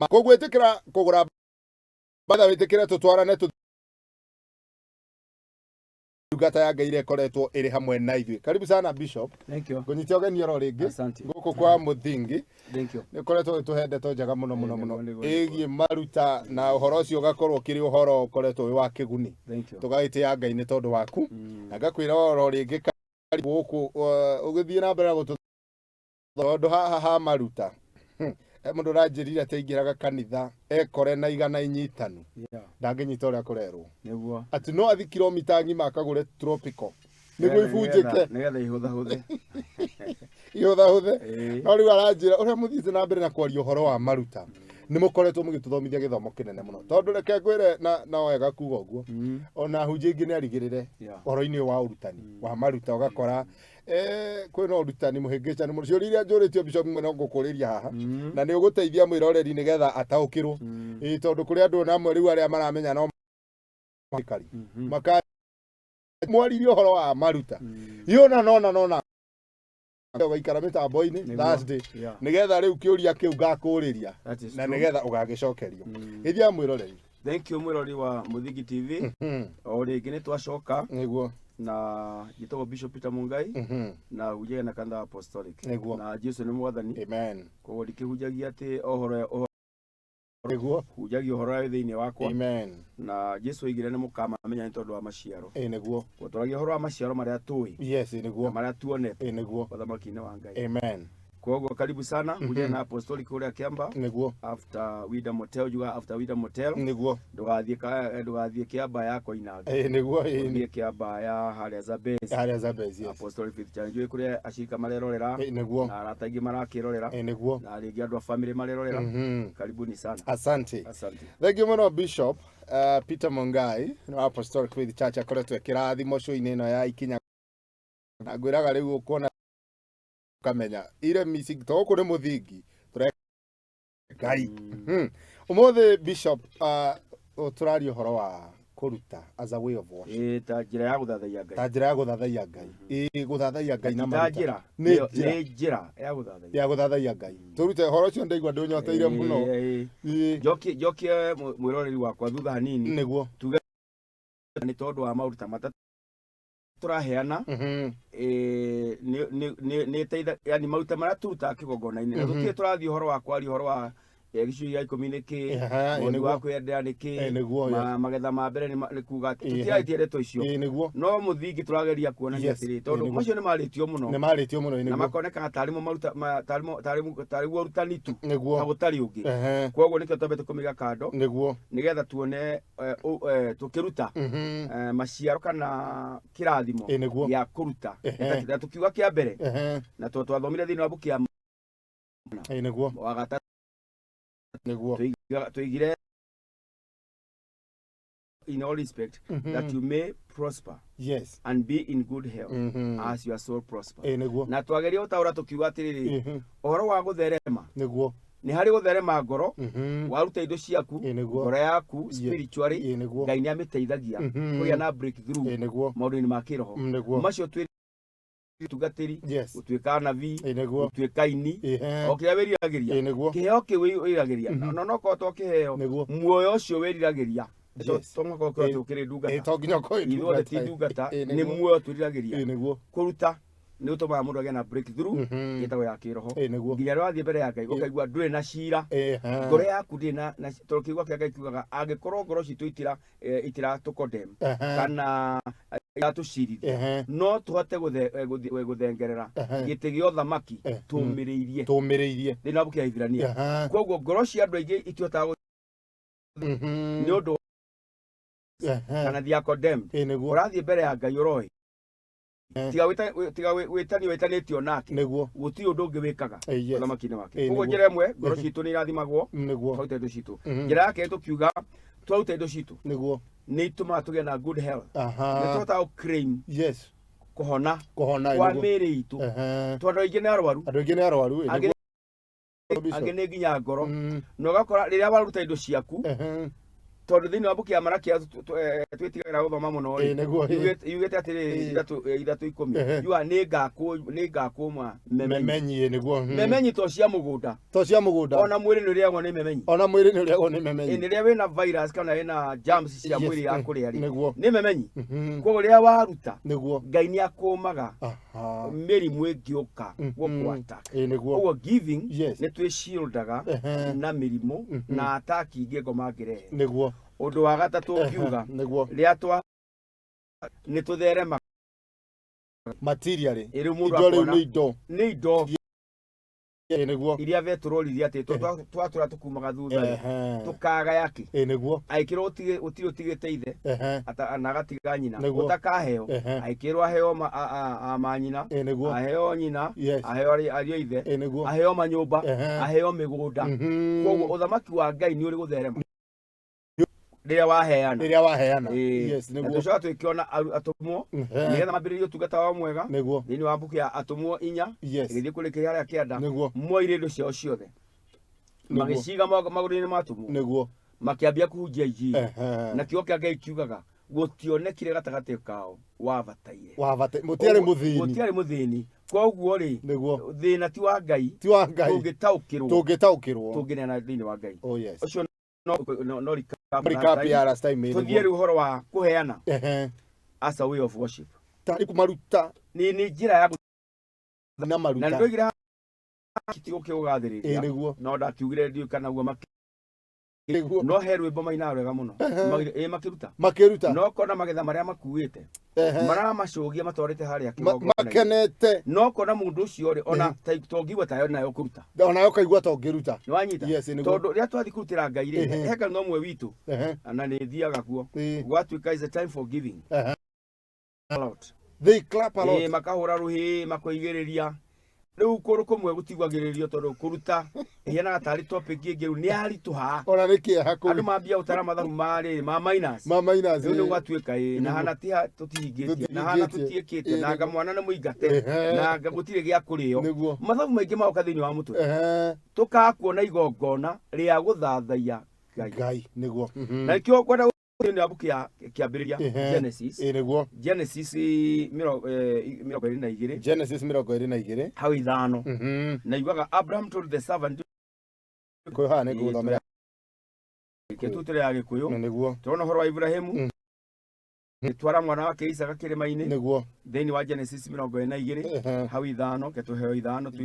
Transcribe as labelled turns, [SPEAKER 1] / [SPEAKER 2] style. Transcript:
[SPEAKER 1] Koguo ĩtĩkĩra kũgũra batha, wĩtĩkĩre tũtwarane tũ ndungata ya Ngai ĩrĩa ĩkoretwo ĩrĩ hamwe na ithuĩ. Karibu sana, Bishop.
[SPEAKER 2] Thank you.
[SPEAKER 1] Ngũnyite ũgeni oro rĩngĩ
[SPEAKER 2] Asante.
[SPEAKER 1] gũkũ kwa Mũthingi.
[SPEAKER 2] Thank you.
[SPEAKER 1] Nĩ ũkoretwo ũgĩtũhe ndeto njega mũno mũno mũno
[SPEAKER 2] Nĩguo, nĩguo.
[SPEAKER 1] ĩgiĩ maruta, na ũhoro ũcio ũgakorwo ũkĩrĩ ũhoro ũkoretwo wĩ wa kĩguni.
[SPEAKER 2] Thank you.
[SPEAKER 1] Tũgagĩtĩya Ngai nĩ tondũ waku, na ngakwĩra oro rĩngĩ karibu gũkũ, ũgĩthiĩ na mbere na gũtũ, tondũ haha ha maruta, he mũndũ ũranjĩrire atĩ aingĩraga kanitha ekore na 100 inyitanu, ndangĩnyita ũrĩa kũrerwo, atĩ no athi kilomita ng'ima akagũre tropical nĩguo ibunjĩke.
[SPEAKER 2] Nĩgetha ihũthahũthe.
[SPEAKER 1] Ihũthahũthe.
[SPEAKER 2] Ĩĩ.
[SPEAKER 1] No rĩu aranjĩra ũrĩa mũthiĩte na mbere na kwaria ũhoro wa maruta, nĩ mũkoretwo mũgĩtũthomithia gĩthomo kĩnene mũno, tondũ reke ngwĩre na wega kuga ũguo, ona hunjia ingĩ nĩ arigĩrĩre ũhoro-inĩ ũyũ wa ũrutani wa maruta. Ũgakora kwĩna ũrutani mũhĩngĩcanu mũno. Ciũria iria njũrĩtio, Bishop, imwe no ngũkũrĩria haha, na nĩ ũgũteithia mwĩroreri nĩgetha ataũkĩrwo. Ĩĩ, tondũ kũrĩ andũ ona amwe rĩu arĩa maramenya no makari maka mwaririe ũhoro wa maruta yona nona nona ũgaikara mĩtambo-inĩ Thursday, nĩgetha rĩu kĩũria kĩu ngakũrĩria
[SPEAKER 2] That is
[SPEAKER 1] na
[SPEAKER 2] true.
[SPEAKER 1] nĩgetha ũgagĩcokerio. Ithia mwĩroreri.
[SPEAKER 2] Thank you, mwĩrori wa Mũthingi TV. O rĩngĩ nĩ twacoka na njĩtagwo Bishop Peter Mungai na hunjagia na kanitha wa Apostolic. Na Jesu nĩ Mwathani.
[SPEAKER 1] Amen.
[SPEAKER 2] Koguo ndikĩhunjagia atĩ ũhoro ũhoro, hunjagia ũhoro ũrĩa wĩ thĩinĩ wakwa.
[SPEAKER 1] Amen.
[SPEAKER 2] Na Jesu oigire nĩ mũkamamenya nĩ tondũ wa maciaro.
[SPEAKER 1] Ĩ nĩguo.
[SPEAKER 2] Twaragia ũhoro wa maciaro marĩa tũĩ
[SPEAKER 1] ĩ
[SPEAKER 2] na
[SPEAKER 1] nĩguo
[SPEAKER 2] marĩa tuonete
[SPEAKER 1] ĩ nĩguo
[SPEAKER 2] ũthamaki-inĩ wa Ngai.
[SPEAKER 1] Amen.
[SPEAKER 2] Koguo karibu sana, hunjagia na Apostolic kũrĩa Kĩamba, after Wida Motel, njugaga after Wida Motel. Ndũgathiĩ Kĩamba ya Koinange.
[SPEAKER 1] Ĩ nĩguo ĩ
[SPEAKER 2] Ũthiĩ Kĩamba ya harĩa Zambezi.
[SPEAKER 1] Harĩa Zambezi, yes.
[SPEAKER 2] Apostolic Faith Church, njũĩ kũrĩa acirika marerorera
[SPEAKER 1] ĩ nĩguo
[SPEAKER 2] na arata aingĩ marakĩrorera
[SPEAKER 1] ĩ nĩguo
[SPEAKER 2] na rĩngĩ andũ a family marerorera. Karibuni sana.
[SPEAKER 1] Asante.
[SPEAKER 2] Asante.
[SPEAKER 1] Thank you mũno, Bishop Peter Mungai wa Apostolic Faith Church, akoretwo ekĩrathimo show-inĩ ĩno ya Ikinya, na ngwĩraga rĩu ũkuona ũkamenya ire missing to gũkũ nĩ Mũthingi tũre Ngai. Ũmũthĩ, Bishop, tũraria ũhoro wa kũruta as a way of worship.
[SPEAKER 2] Ĩ, ta njĩra ya gũthathaiya Ngai.
[SPEAKER 1] Ta njĩra ya gũthathaiya Ngai. Ĩ, gũthathaiya Ngai na
[SPEAKER 2] ta
[SPEAKER 1] maruta.
[SPEAKER 2] Njĩra
[SPEAKER 1] nĩ njĩra
[SPEAKER 2] nĩ njĩra ya gũthathaiya
[SPEAKER 1] ya gũthathaiya Ngai. Tũrute ũhoro ũcio, ndaigua ndũnyoteire mũno.
[SPEAKER 2] Ĩ, ĩ. Njokie mwĩroreri wakwa thutha hanini. Tuge nĩ tondũ wa maruta matatũ tũraheana, nĩ ĩteitha, yani maruta marĩa tũrutaga kĩgongona-inĩ, na tũtirĩ tũrathiĩ ũhoro wa kwaria ũhoro wa gĩcunjĩ gĩa 10 nĩ kĩ,
[SPEAKER 1] Ĩ
[SPEAKER 2] mũhothi wa kwĩyendera nĩ kĩ,
[SPEAKER 1] Ĩ, nĩguo,
[SPEAKER 2] magetha ma mbere nĩ kuga atĩ tũtirarĩtie ndeto icio,
[SPEAKER 1] ĩ nĩguo
[SPEAKER 2] no mũthingi tũrageria kuonania atĩrĩ, tondũ macio nĩ marĩtio mũno,
[SPEAKER 1] nĩ marĩtio mũno. Ĩ
[SPEAKER 2] na
[SPEAKER 1] nĩguo
[SPEAKER 2] makoneka tarĩ mo maruta tarĩ guo ũrutani tu na gũtarĩ ũngĩ. Koguo nĩkĩo twambĩte kũmĩiga kando nĩgetha tuone tũkĩruta maciaro kana kĩrathimo
[SPEAKER 1] Ĩ nĩguo
[SPEAKER 2] gĩa kũruta. Na tũkiuga kĩa mbere, na twathomire thĩinĩ wa buki ya
[SPEAKER 1] ĩ nĩguo
[SPEAKER 2] wa gatatũ, tũigire, "In all respect that you may prosper and be in good health as your soul prosper."
[SPEAKER 1] Ĩ nĩguo
[SPEAKER 2] Na twageria gũtaũra tũkiuga atĩrĩrĩ, ũhoro wa gũtherema, nĩ harĩ gũtherema ngoro, waruta indo ciaku,
[SPEAKER 1] Ĩ nĩguo
[SPEAKER 2] ngoro yaku spiritually,
[SPEAKER 1] Ĩ nĩguo
[SPEAKER 2] Ngai nĩ amĩteithagia kũgĩa na breakthrough
[SPEAKER 1] ĩ nĩguo
[SPEAKER 2] maũndũ-inĩ ma kĩroho macio twĩ tungatĩri, gũtuĩka nabii,
[SPEAKER 1] Ĩ nĩguo
[SPEAKER 2] gũtuĩka ini, o kĩrĩa wĩriragĩria,
[SPEAKER 1] Ĩ nĩguo
[SPEAKER 2] kĩheo kĩu wĩriragĩria, na no korwo to kĩheo, muoyo ũcio wĩriragĩria, to mũhaka ũkorwo atĩ ũkĩrĩ ndungata.
[SPEAKER 1] Ĩ, to nginya ũkorwo wĩ
[SPEAKER 2] Ithuothe ti
[SPEAKER 1] ndungata.
[SPEAKER 2] ndungata,
[SPEAKER 1] Ĩ
[SPEAKER 2] nĩ muoyo twĩriragĩria.
[SPEAKER 1] Ĩ nĩguo
[SPEAKER 2] Kũruta nĩ gũtũmaga mũndũ agĩe na breakthrough ĩtagwo ya kĩroho,
[SPEAKER 1] Ĩ nĩguo
[SPEAKER 2] nginya rĩrĩa wathiĩ mbere ya Ngai ũkaigua ndũrĩ na cira, ngoro yaku ndĩrĩ na tondũ kiugo kĩa Ngai kiugaga angĩkorwo ngoro citũ itiratũ condemn kana iratũcirithia, no tũhote gũthengerera gĩtĩ gĩa ũthamaki tũmĩrĩirie.
[SPEAKER 1] Tũmĩrĩirie.
[SPEAKER 2] Thĩinĩ wa buku ya Ibrania. Koguo ngoro cia andũ aingĩ itihotaga nĩ ũndũ kana they are condemned.
[SPEAKER 1] Ĩ nĩguo
[SPEAKER 2] Ũrathiĩ mbere ya Ngai ũroĩ tiga wĩtanio wĩtanĩtio nake, gũtirĩ ũndũ ũngĩ wĩkaga ũthamaki-inĩ wake. Koguo njĩra ĩmwe ngoro citũ nĩ irathimagwo twaruta indo citũ. Njĩra ya kerĩ tũkiuga twaruta indo citũ nĩ itũmaga tũgĩe na good health, nĩ tũhotaga gũ claim kũhona
[SPEAKER 1] kũhona.
[SPEAKER 2] Kwa mĩĩrĩ itũ, tondũ andũ aingĩ nĩ arwaru.
[SPEAKER 1] Andũ aingĩ nĩ arwaru, ĩ
[SPEAKER 2] Angĩ
[SPEAKER 1] nĩguo, Bishop.
[SPEAKER 2] Angĩ nĩ nginya ngoro, na ũgakora rĩrĩa waruta indo ciaku, Tondũ thĩinĩ wa mbuku ya Marakia twĩtigagĩra gũthoma mũno
[SPEAKER 1] rĩ, nĩguo.
[SPEAKER 2] Yugĩte atĩrĩrĩ, 3:10, yuga nĩngakũma memenyi.
[SPEAKER 1] Memenyi, nĩguo.
[SPEAKER 2] Memenyi to cia mũgũnda.
[SPEAKER 1] To cia mũgũnda.
[SPEAKER 2] Ona mwĩrĩ nĩ ũrĩagwo nĩ memenyi.
[SPEAKER 1] Ona mwĩrĩ nĩ ũrĩagwo nĩ memenyi.
[SPEAKER 2] Rĩrĩa wĩna virus kana wĩna germs cia mwĩrĩ ya kũrĩa rĩ,
[SPEAKER 1] nĩguo,
[SPEAKER 2] nĩ memenyi. Koguo rĩrĩa waruta,
[SPEAKER 1] nĩguo,
[SPEAKER 2] Ngai nĩ akũmaga mĩrimũ ĩngĩũka gũkũ attack.
[SPEAKER 1] Nĩguo.
[SPEAKER 2] Ũguo giving nĩ twĩciũndaga na mĩrimũ na attack ingĩ ngo mangĩrehe.
[SPEAKER 1] Nĩguo.
[SPEAKER 2] Ũndũ wa gatatũ ũngiuga,
[SPEAKER 1] nĩguo,
[SPEAKER 2] rĩrĩa twa nĩ tũtheremaga
[SPEAKER 1] materially.
[SPEAKER 2] Rĩu mũndũ
[SPEAKER 1] indo rĩu
[SPEAKER 2] akona
[SPEAKER 1] nĩ indo.
[SPEAKER 2] Nĩ indo
[SPEAKER 1] Nĩguo.
[SPEAKER 2] Iria betũroririe atĩ twatũra tũkumaga thutha rĩ, tũkagaya kĩ?
[SPEAKER 1] Nĩguo.
[SPEAKER 2] Angĩkĩrwo gũtirĩ ũtigĩte ithe na agatiga nyina,
[SPEAKER 1] Nĩguo.
[SPEAKER 2] ũtakaheo, angĩkĩrwo aheo manyina,
[SPEAKER 1] Nĩguo.
[SPEAKER 2] aheo nyina, aheo ariũ a ithe,
[SPEAKER 1] Nĩguo.
[SPEAKER 2] aheo manyũmba, aheo mĩgũnda. Koguo ũthamaki wa Ngai nĩ ũrĩ gũtherema rĩrĩa waheana.
[SPEAKER 1] Rĩrĩa waheana. Yes,
[SPEAKER 2] Na
[SPEAKER 1] nĩguo.
[SPEAKER 2] tũcoka twĩkĩona atũmwo, nĩgetha mambĩrĩrie ũtungata wao mwega,
[SPEAKER 1] Nĩguo.
[SPEAKER 2] Thĩinĩ wa mbuku ya Atũmwo 4, ĩgĩthiĩ kũrĩkĩria harĩa 9,
[SPEAKER 1] Nĩguo.
[SPEAKER 2] Moire indo ciao ciothe,
[SPEAKER 1] Nĩguo.
[SPEAKER 2] Magĩciga magũrũ-inĩ ma atũmwo,
[SPEAKER 1] Nĩguo.
[SPEAKER 2] Makĩambia kũhunjia injiri. Na kiugo kĩa Ngai kiugaga gũtionekire gatagatĩ kao wabataire.
[SPEAKER 1] Wabate mũtiarĩ mũthĩni.
[SPEAKER 2] Gũtiarĩ mũthĩni. Koguo rĩ,
[SPEAKER 1] Nĩguo.
[SPEAKER 2] Thĩna ti wa Ngai.
[SPEAKER 1] Ti wa Ngai.
[SPEAKER 2] Tũngĩtaũkĩrwo,
[SPEAKER 1] tũngĩtaũkĩrwo,
[SPEAKER 2] tũngĩneana thĩinĩ wa Ngai.
[SPEAKER 1] Oh yes.
[SPEAKER 2] Ũcio no recap
[SPEAKER 1] recap
[SPEAKER 2] last time.
[SPEAKER 1] Ya last time.
[SPEAKER 2] Tũthiĩ
[SPEAKER 1] nĩguo.
[SPEAKER 2] rĩu ũhoro wa kũheana as a way of worship.
[SPEAKER 1] Tarĩ maruta.
[SPEAKER 2] Nĩ njĩra ya
[SPEAKER 1] na
[SPEAKER 2] na
[SPEAKER 1] maruta.
[SPEAKER 2] Nĩ ndoigire ti gũkĩgũgathĩrĩria,
[SPEAKER 1] Nĩguo.
[SPEAKER 2] No ndakiugire ndiũĩ kana guo
[SPEAKER 1] Nĩguo.
[SPEAKER 2] No he rwĩmbo mainaga rwega mũno. Makĩruta,
[SPEAKER 1] Makĩruta.
[SPEAKER 2] No kona magetha marĩa makuĩte, maramacũgia matwarĩte harĩa kĩgongona-inĩ.
[SPEAKER 1] Makenete.
[SPEAKER 2] No kona mũndũ ũcio rĩ, ona tongigua tayo nayo kũruta.
[SPEAKER 1] Onawe ũkaigua ta ũngĩruta.
[SPEAKER 2] Nĩ wanyita?
[SPEAKER 1] Yes, nĩguo.
[SPEAKER 2] Tondũ rĩrĩa twathiĩ kũrutĩra Ngai rĩ, he kanitha ũmwe witũ, na nĩ thiaga kuo, gwatuĩka is a time for giving a lot.
[SPEAKER 1] They clap a lot.
[SPEAKER 2] Makahũra rũhĩ, makoigĩrĩria. Rĩu kũndũ kũmwe gũtiguagĩrĩrio tondũ kũruta ĩhianaga tarĩ topic ĩngĩ, rĩu nĩ yaritũha.
[SPEAKER 1] Ona nĩ kĩeha
[SPEAKER 2] Andũ
[SPEAKER 1] kũu.
[SPEAKER 2] mambia gũtara mathabu ma rĩrĩ ma minus.
[SPEAKER 1] Ma minus.
[SPEAKER 2] Rĩu nĩ gwatuĩka ĩ na hana ti tũtihingĩtie, na hana
[SPEAKER 1] Tũtihingĩtie.
[SPEAKER 2] tũtiĩkĩte, na anga mwana nĩ mũingate, na anga gũtirĩ gĩa kũrĩo.
[SPEAKER 1] Nĩguo.
[SPEAKER 2] Mathabu maingĩ magoka thĩinĩ wa mũtwe, tũkaga kuona igongona rĩa gũthathaiya Ngai.
[SPEAKER 1] Ngai, nĩguo.
[SPEAKER 2] Na nĩkĩo ngwenda thĩinĩ wa mbuku ya Kĩambĩrĩria, Genesis,
[SPEAKER 1] Nĩguo.
[SPEAKER 2] Genesis 22,
[SPEAKER 1] Genesis 22,
[SPEAKER 2] hau 5, na yugaga Abraham told the servant.
[SPEAKER 1] Kwĩ haha nĩ ngũgũthomera.
[SPEAKER 2] Kĩtutĩre ya Gĩkũyũ.
[SPEAKER 1] Nĩguo.
[SPEAKER 2] Tũrona ũhoro wa Ibrahimu twara mwana wake Isaaka kĩrĩma-inĩ.
[SPEAKER 1] Nĩguo.
[SPEAKER 2] Thĩinĩ wa Genesis 22, hau 5, ke tũheo 5 tũigue na